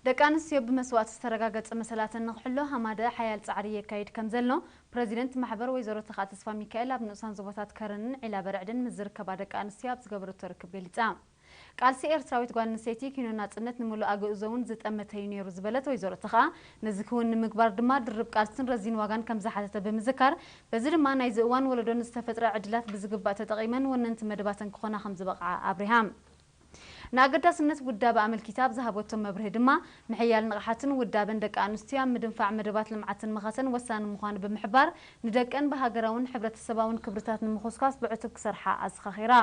ደቂ ኣንስትዮ ብመስዋእቲ ዝተረጋገጸ መሰላተን ንክሕሎ ሃማደ ሓያል ጻዕሪ የካይድ ከም ዘሎ ፕረዚደንት ማሕበር ወይዘሮ ተኽኣ ተስፋ ሚካኤል ኣብ ንኡሳን ዞባታት ከረንን ዒላ በርዕድን ምስ ዝርከባ ደቂ ኣንስትዮ ኣብ ዝገበረቶ ርክብ ገሊጻ። ቃልሲ ኤርትራዊት ጓል ኣንስተይቲ ኪኖ ናጽነት ንምሉእ ኣግእዞ እውን ዝጠመተ እዩ ነይሩ ዝበለት ወይዘሮ ተኽኣ፣ ነዚ ክውን ንምግባር ድማ ድርብ ቃልስን ረዚን ዋጋን ከም ዝሓተተ ብምዝካር፣ በዚ ድማ ናይዚ እዋን ወለዶ ንዝተፈጥረ ዕድላት ብዝግባእ ተጠቒመን ወነንቲ መደባተን ክኾና ከም ዝበቕዓ ኣብሪሃ። ንኣገዳስነት ውዳበ ኣመልኪታ ኣብ ዝሃበቶ መብርሂ ድማ፣ ምሕያል ንቕሓትን ውዳበን ደቂ ኣንስትዮ ኣብ ምድንፋዕ መደባት ልምዓትን ምኸተን ወሳኒ ምዃኑ ብምሕባር፣ ንደቀን ብሃገራውን ሕብረተሰባውን ክብርታት ንምኹስኳስ ብዕቱብ ክሰርሓ ኣዘኻኺራ።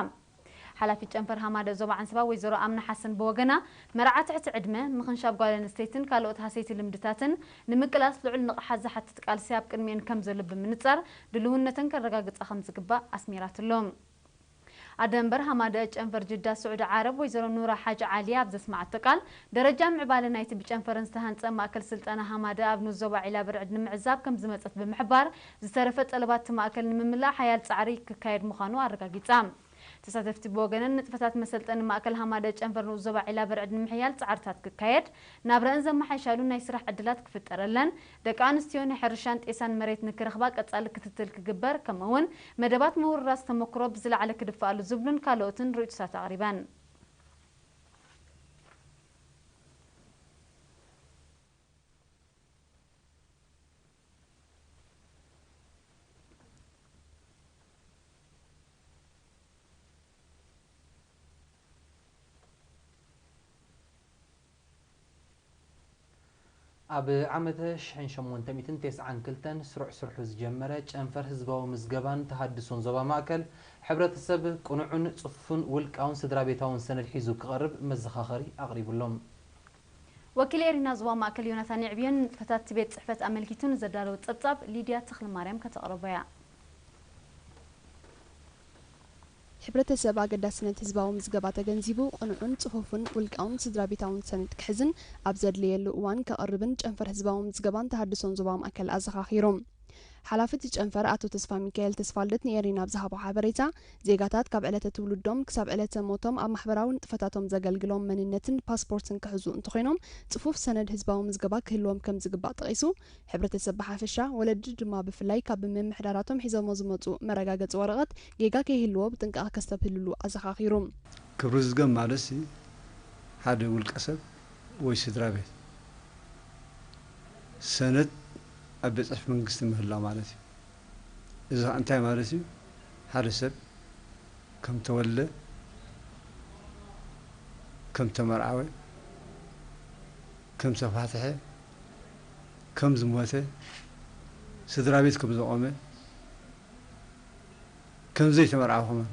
ሓላፊት ጨንፈር ሃማደ ዞባ ዓንሰባ ወይዘሮ ኣምና ሓሰን ብወገና፣ መርዓ ትሕቲ ዕድመ፣ ምኽንሻብ ጓል ኣንስተይትን ካልኦት ሃሰይቲ ልምድታትን ንምቅላስ ልዑል ንቕሓት ዝሓትት ቃልሲ ኣብ ቅድሚኤን ከም ዘሎ ብምንጻር፣ ድልውነተን ከረጋግጻ ከም ዝግባእ ኣስሚራትሎም። ኣደ መንበር ሃማደ ጨንፈር ጅዳ ስዑዲ ዓረብ ወይዘሮ ኑራ ሓጂ ዓሊ ኣብ ዘስማዓቶ ቃል፣ ደረጃ ምዕባለ ናይቲ ብጨንፈረን ዝተሃንጸ ማእከል ስልጠና ሃማደ ኣብ ንኡስ ዞባ ዒላ በርዕድ ንምዕዛብ ከም ዝመጸት ብምሕባር፣ ዝተረፈ ጠለባት እቲ ማእከል ንምምላእ ሓያል ጻዕሪ ክካየድ ምዃኑ ኣረጋጊጻ። ተሳተፍቲ ብወገነን፣ ንጥፈታት መሰልጠኒ ማእከል ሃማደ ጨንፈር ንኡስ ዞባ ዒላ በርዕድ ንምሕያል ጻዕርታት ክካየድ፣ ናብረአን ዘመሓይሻሉ ናይ ስራሕ ዕድላት ክፍጠረለን፣ ደቂ ኣንስትዮ ናይ ሕርሻን ጤሳን መሬት ንክረኽባ ቀጻሊ ክትትል ክግበር፣ ከምኡ እውን መደባት ምውርራስ ተመክሮ ብዝለዓለ ክድፈኣሉ ዝብሉን ካልኦትን ርእይቶታት ኣቕሪበን። ኣብ ዓመተ ሽሕን ሸሞንተ ሚእትን ተስዓን ክልተን ስሩዕ ስርሑ ዝጀመረ ጨንፈር ህዝባዊ ምዝገባን ተሃድሶን ዞባ ማእከል፣ ሕብረተሰብ ቅኑዕን ጽፉፍን ውልቃውን ስድራ ቤታውን ሰነድ ሒዙ ክቐርብ መዘኻኸሪ ኣቕሪቡሎም። ወኪል ኤሪና ዞባ ማእከል ዮናታን የዕብዮን ንጥፈታት እቲ ቤት ጽሕፈት ኣመልኪቱ ንዘዳለወ ጸብጻብ ሊድያ ተኽለማርያም ከተቕርቦ እያ። ሕብረተሰብ ኣገዳስነት ህዝባዊ ምዝገባ ተገንዚቡ፣ ቅኑዕን ጽፉፍን ውልቃውን ስድራ ቤታውን ሰነድ ክሕዝን ኣብ ዘድለየሉ እዋን ከቕርብን ጨንፈር ህዝባዊ ምዝገባን ተሃድሶን ዞባ ማእከል ኣዘኻኺሩ። ሓላፊ እቲ ጨንፈር ኣቶ ተስፋ ሚካኤል ተስፋልደት ንኤሪና ኣብ ዝሃቦ ሓበሬታ፣ ዜጋታት ካብ ዕለተ ትውልዶም ክሳብ ዕለተ ሞቶም ኣብ ማሕበራዊ ንጥፈታቶም ዘገልግሎም መንነትን ፓስፖርትን ክሕዙ እንተኾይኖም፣ ጽፉፍ ሰነድ ህዝባዊ ምዝገባ ክህልዎም ከም ዝግባእ ጠቒሱ፣ ሕብረተሰብ ብሓፈሻ፣ ወለዲ ድማ ብፍላይ ካብ ምምሕዳራቶም ሒዞሞ ዝመጹ መረጋገጺ ወረቐት ጌጋ ከይህልዎ ብጥንቃቐ ከስተብህልሉ ኣዘኻኺሩ። ክብሪ ዝገም ማለትሲ ሓደ ውልቀ ሰብ ወይ ስድራ ቤት ሰነድ ኣብ ቤት ጽሕፈት መንግስቲ ምህላው ማለት እዩ። እዚ ኸኣ እንታይ ማለት እዩ? ሓደ ሰብ ከም ተወልደ፣ ከም ተመርዓወ፣ ከም ተፋትሐ፣ ከም ዝሞተ፣ ስድራ ቤት ከም ዘቖመ፣ ከም ዘይተመርዓወ ከማን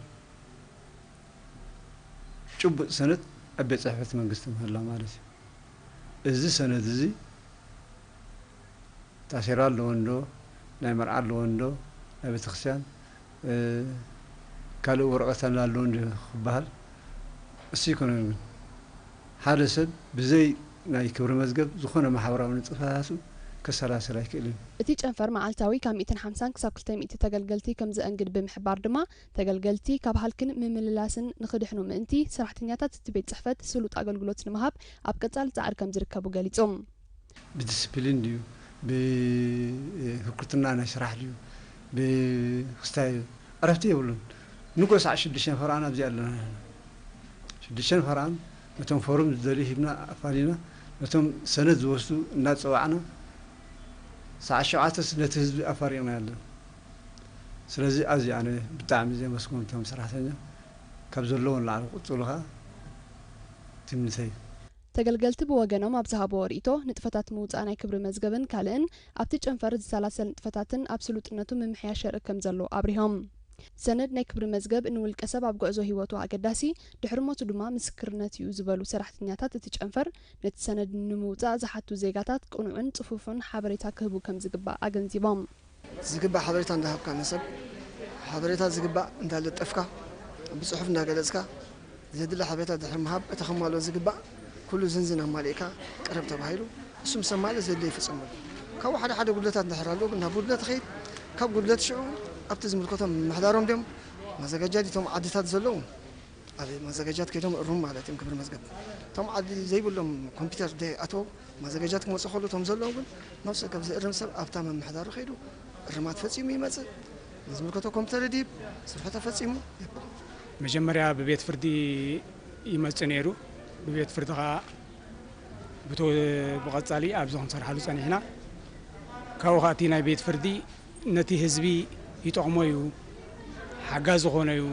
ጭቡጥ ሰነድ ኣብ ቤት ጽሕፈት መንግስቲ ምህላው ማለት እዩ። እዚ ሰነድ እዚ ታሴራ ኣለዎ እንዶ፣ ናይ መርዓ ኣለዎ እንዶ፣ ናይ ቤተክርስትያን፣ እ፣ ካልእ ወረቐት ኣለዎ እንዶ ክበሃል፣ እሱ ኣይኮነን ግን። ሓደ ሰብ ብዘይ ናይ ክብሪ መዝገብ ዝኾነ ማሕበራዊ ንጥፈታቱ ከሰላስል ኣይክእልን። እቲ ጨንፈር መዓልታዊ ካብ ሚእትን ሓምሳን ክሳብ ክልተ ሚእቲ ተገልገልቲ ከም ዘእንግድ ብምሕባር ድማ፣ ተገልገልቲ ካብ ሃልክን ምምልላስን ንኽድሕኑ ምእንቲ፣ ሰራሕተኛታት እቲ ቤት ጽሕፈት ስሉጥ ኣገልግሎት ንምሃብ ኣብ ቀጻሊ ጻዕሪ ከም ዝርከቡ ገሊጹ። ብዲስፕሊን ድዩ፣ ብህክርትና ናይ ስራሕ ድዩ፣ ብክስታይ ዕረፍቲ የብሉን። ንጎ ሰዓት ሽዱሽተ ፈርቓን ኣብዚ ኣለና። ሽዱሽተ ፈርቓን ነቶም ፎርም ዝደልዩ ሂብና ኣፋሊና፣ ነቶም ሰነድ ዝወስዱ እናጸዋዕና፣ ሰዓት ሸውዓተስ ነቲ ህዝቢ ኣፋሪቕና ያለን። ስለዚ ኣዝየ ኣነ ብጣዕሚ ዘመስግኖም እቶም ሰራሕተኛ ካብ ዘለዎም ንላዕሊ ክቕጽሉ ከኣ ትምኒተይ እዩ። ተገልገልቲ ብወገኖም ኣብ ዝሃብዎ ርእይቶ፣ ንጥፈታት ምውጻእ ናይ ክብሪ መዝገብን ካልእን ኣብቲ ጨንፈር ዝሰላሰል ንጥፈታትን ኣብ ስሉጥነቱ ምምሕያሽ የርኢ ከም ዘሎ ኣብሪሆም። ሰነድ ናይ ክብሪ መዝገብ ንውልቀ ሰብ ኣብ ጉዕዞ ህይወቱ ኣገዳሲ፣ ድሕሪ ሞቱ ድማ ምስክርነት እዩ ዝበሉ ሰራሕተኛታት እቲ ጨንፈር፣ ነቲ ሰነድ ንምውጻእ ዝሓቱ ዜጋታት ቅኑዕን ጽፉፍን ሓበሬታ ክህቡ ከም ዝግባእ ኣገንዚቦም። ዝግባእ ሓበሬታ እንዳሃብካ ንሰብ፣ ሓበሬታ ዝግባእ እንዳለጠፍካ፣ ብጽሑፍ እንዳገለጽካ፣ ዘድሊ ሓበሬታ ድሕሪ ምሃብ፣ እቲ ከማልኦ ዝግባእ ኩሉ ዝንዝን ኣማሊእካ ቅረብ ተባሂሉ፣ እሱ ምስ ኣማልእ ዘድልዮ ይፍጸመሉ። ካብኡ ሓደ ሓደ ጉድለታት እንድሕር ኣለዎ፣ ግን ናብ ጉድለት ትኸይድ፣ ካብ ጉድለት ሽዑ ኣብቲ ዝምልከቶም ምምሕዳሮም ድዮም፣ ማዘጋጃ ድቶም ዓድታት ዘለዉ፣ ኣብ ማዘጋጃት ከይዶም እሩም ማለት እዮም ክብሪ መዝገብ። እቶም ዓዲ ዘይብሎም ኮምፒውተር ዘይኣተው ማዘጋጃት ክመፁ ከሉ እቶም ዘለዉ ግን ነፍሲ ካብዚ እርም ሰብ ኣብታ መምሕዳሩ ከይዱ እርማት ፈፂሙ ይመፅእ። ንዝምልከቶ ኮምፒውተር ይድይብ፣ ስርሑ ተፈፂሙ ይብል። መጀመርያ ብቤት ፍርዲ ይመጽእ ነይሩ። ብቤት ፍርዲ ኸኣ ብቶ-፣ ብቐጻሊ ኣብዚ ክንሰርሓሉ ጸኒሕና። ካብኡ ኸኣ እቲ ናይ ቤት ፍርዲ ነቲ ህዝቢ ይጠቕሞ እዩ፣ ሓጋዚ ዝኾነ እዩ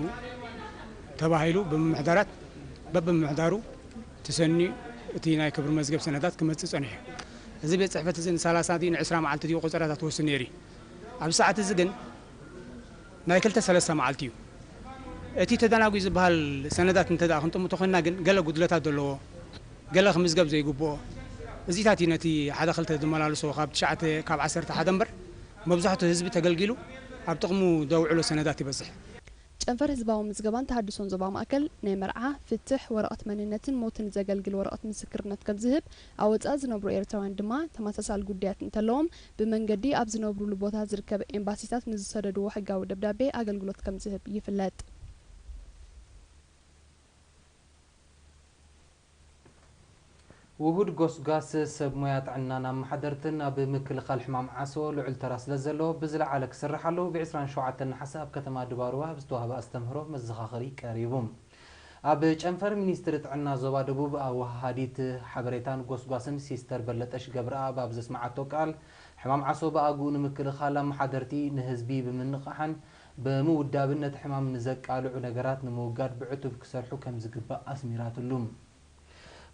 ተባሂሉ ብምምሕዳራት በብምምሕዳሩ ተሰንዩ እቲ ናይ ክብሪ መዝገብ ሰነዳት ክመጽእ ጸኒሑ እዩ። እዚ ቤት ጽሕፈት እዚ ንሰላሳ ድዩ ንዕስራ መዓልቲ ድዩ ቆጸራታት ክወስድ ነይሩ እዩ። ኣብዚ ሰዓት እዚ ግን ናይ ክልተ ሰለስተ መዓልቲ እዩ። እቲ ተደናጒ ዝበሃል ሰነዳት እንተ ደኣ ክንጥምቶ ኮይንና ግን ገለ ጉድለታት ዘለዎ፣ ገለ ክምዝገብ ዘይግብኦ፣ እዚታት እዩ ነቲ ሓደ ክልተ ዝመላልሶ ካብ ትሽዓተ ካብ ዓሰርተ ሓደ እምበር መብዛሕትኡ ህዝቢ ተገልጊሉ ኣብ ጥቕሙ ዘውዕሎ ሰነዳት ይበዝሕ። ጨንፈር ህዝባዊ ምዝገባን ተሃድሶን ዞባ ማእከል ናይ መርዓ፣ ፍትሕ፣ ወረቐት መንነትን ሞትን ዘገልግል ወረቐት ምስክርነት ከም ዝህብ፣ ኣብ ወጻኢ ዝነብሩ ኤርትራውያን ድማ ተመሳሳሊ ጉዳያት እንተለዎም ብመንገዲ ኣብ ዝነብሩሉ ቦታ ዝርከብ ኤምባሲታት ንዝሰደድዎ ሕጋዊ ደብዳቤ ኣገልግሎት ከም ዝህብ ይፍለጥ። ውሁድ ጎስጓስ ሰብ ሞያ ጥዕናን ኣመሓደርትን ኣብ ምክልኻል ሕማም ዓሶ ልዑል ተራ ስለ ዘለዎ ብዝለዓለ ክስርሓሉ ብ ዕስራን ሸውዓተን ነሓሰ ኣብ ከተማ ድባርዋ ኣብ ዝተዋህበ ኣስተምህሮ መዘኻኸሪ ቀሪቡ። ኣብ ጨንፈር ሚኒስትሪ ጥዕና ዞባ ደቡብ ኣወሃሃዲት ሓበሬታን ጎስጓስን ሲስተር በለጠሽ ገብረኣብ ኣብ ዘስመዓቶ ቃል፣ ሕማም ዓሶ ብኣግኡ ንምክልኻል ኣመሓደርቲ ንህዝቢ ብምንቕሓን ብምውዳብን ነቲ ሕማም ንዘቃልዑ ነገራት ንምውጋድ ብዕቱብ ክሰርሑ ከምዝግባእ ኣስሚራትሉ።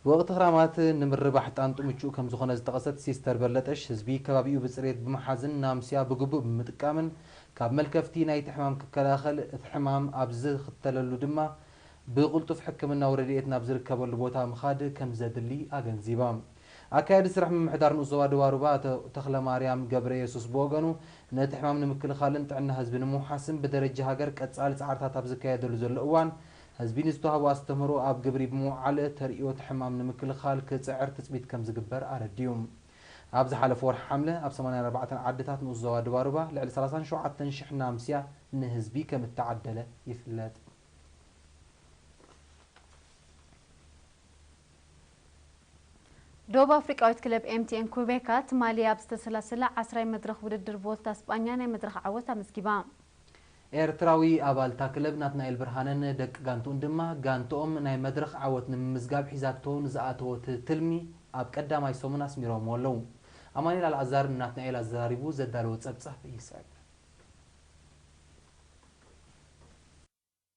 ብወቕቲ ክራማት ንምርባሕ ጣንጡ ምቹእ ከምዝኾነ ዝጠቐሰት ሲስተር በለጠሽ፣ ህዝቢ ከባቢኡ ብፅሬት ብምሓዝን ናምስያ ብግቡእ ብምጥቃምን ካብ መልከፍቲ ናይቲ ሕማም ክከላኸል፣ እቲ ሕማም ኣብ ዝኽተለሉ ድማ ብቕልጡፍ ሕክምናዊ ረድኤት ናብ ዝርከበሉ ቦታ ምኻድ ከምዘድሊ ኣገንዚባ። ኣካያዲ ስራሕ ምምሕዳር ንኡስ ዞባ ደቡብ ኣሩባ ኣቶ ተኽለማርያም ገብረየሱስ ብወገኑ፣ ነቲ ሕማም ንምክልኻልን ጥዕና ህዝቢ ንምውሓስን ብደረጃ ሃገር ቀጻሊ ጻዕርታት ኣብ ዝካየደሉ ዘሎ እዋን፣ ህዝቢ ንዝተዋህቦ ኣስተምህሮ ኣብ ግብሪ ብምውዓል ተርእዮ እቲ ሕማም ንምክልኻል ክጽዕር ትጽቢት ከምዝግበር ኣረዲኡ። ኣብ ዝሓለፈ ወርሒ ሓምለ ኣብ ሰማንያን ኣርባዕተን ዓድታት ንኡስ ዞባ ደቡብ ኣሩባ ልዕሊ ሰላሳን ሸውዓተን ሽሕ ናምስያ ንህዝቢ ከምእተዓደለ ይፍለጥ። ደቡብ ኣፍሪቃዊት ክለብ ኤምቲኤን ኩቤካ ትማሊ ኣብ ዝተሰላሰለ ዓስራይ መድረኽ ውድድር ቮልታ ስጳኛ ናይ መድረኽ ዓወት ኣመዝጊባ። ኤርትራዊ ኣባል እታ ክለብ ናትናኤል ብርሃነን ደቂ ጋንትኡን ድማ ጋንትኦም ናይ መድረኽ ዓወት ንምምዝጋብ ሒዛቶ ንዝኣተወት ትልሚ ኣብ ቀዳማይ ሰሙን ኣስሚሮምዎ ኣለዉ። ኣማኑኤል ኣልኣዛር ንናትናኤል ኣዘራሪቡ ዘዳለዎ ጸብጻብ ይስዕብ።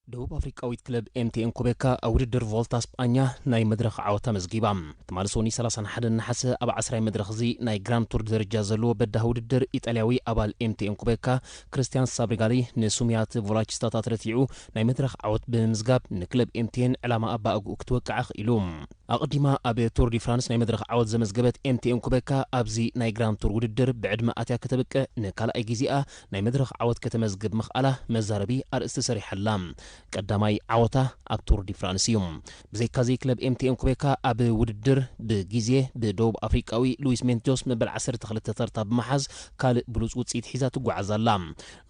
ደቡብ ኣፍሪቃዊት ክለብ ኤምቲኤን ኩቤካ ኣብ ውድድር ቮልታ ስጳኛ ናይ መድረኽ ዓወት ኣመዝጊባ። ትማሊ ሰኑይ ሰላሳን ሓደን ነሓሰ ኣብ ዓስራይ መድረኽ እዚ ናይ ግራንድ ቱር ደረጃ ዘለዎ በዳሂ ውድድር ኢጣልያዊ ኣባል ኤምቲኤን ኩቤካ ክርስቲያን ሳብሪጋሊ ንሱሚያት ቮላቺስታታት ረቲዑ ናይ መድረኽ ዓወት ብምምዝጋብ ንክለብ ኤምቲኤን ዕላማ ኣብ ኣእግኡ ክትወቅዕ ኣኽኢሉ። ኣቐዲማ ኣብ ቱር ዲ ፍራንስ ናይ መድረኽ ዓወት ዘመዝገበት ኤምቲኤን ኩቤካ ኣብዚ ናይ ግራንድ ቱር ውድድር ብዕድመ ኣትያ ከተብቅዕ ንካልኣይ ግዜኣ ናይ መድረኽ ዓወት ከተመዝግብ ምኽኣላ መዛረቢ ኣርእስቲ ሰሪሓላ። ቀዳማይ ዓወታ ኣብ ቱር ዲ ፍራንስ እዩ። ብዘይካዚ ክለብ ኤምቲኤን ኩቤካ ኣብ ውድድር ብግዜ ብደቡብ ኣፍሪቃዊ ሉዊስ ሜንቲዮስ መበል ዓሰርተ ክልተ ተርታ ብምሓዝ ካልእ ብሉጽ ውጽኢት ሒዛ ትጓዓዝ ኣላ።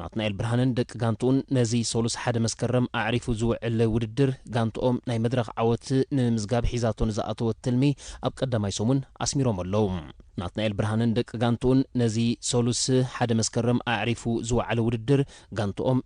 ናትናኤል ብርሃነን ደቂ ጋንትኡን ነዚ ሰሉስ ሓደ መስከረም ኣዕሪፉ ዝውዕል ውድድር ጋንትኦም ናይ መድረኽ ዓወት ንምምዝጋብ ሒዛቶ ንዝኣተወት ትልሚ ኣብ ቀዳማይ ሰሙን ኣስሚሮም ኣለዉ። ናትናኤል ብርሃነን ደቂ ጋንትኡን ነዚ ሰሉስ ሓደ መስከረም ኣዕሪፉ ዝወዓለ ውድድር ጋንትኦም